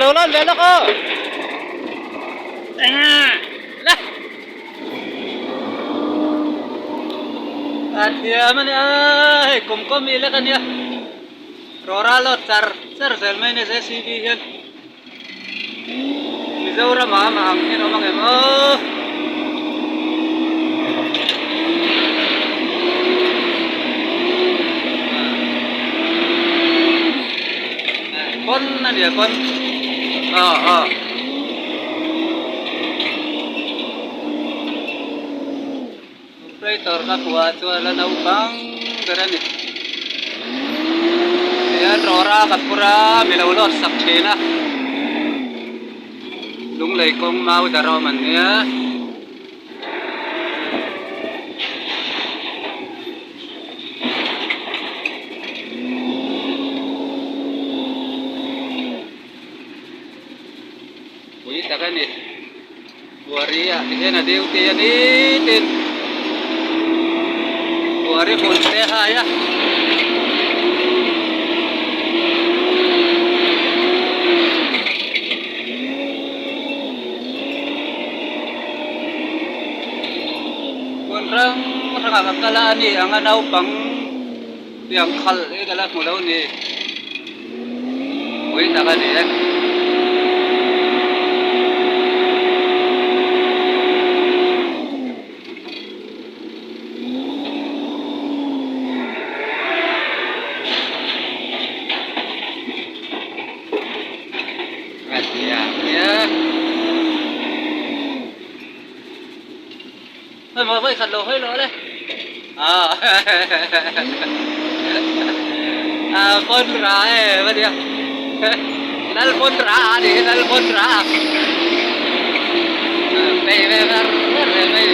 lo lawn ve lawk aw. La. A thiam a nia hei kum kawm mi lek a nia rawra lawt char char zel mai a nia JCB hian Mizoram ah amah ang hian awm ang em aw. Pawn a nia pawn aw aw. Operator ka hmuh ah chuan a naupang ber a ni. Tihian rawra ka phur a mi lo lawt sak thin a. Lunglei kawng mau dar a awm an nia. Pui tak a ni. Buari ah ti hian a duty a ni tin Buari hmun te hai a. Hmun hrang hrangah ka kal a ani ang a naupang piang khalh hi ka la hmu lo ni. Pui tak a ni e. Hei maw vawi khat lo hawi lo le. A pawn ra e va nia. Lal pawn ra a ni lal pawn ra. Pei ve ver ver ve mai.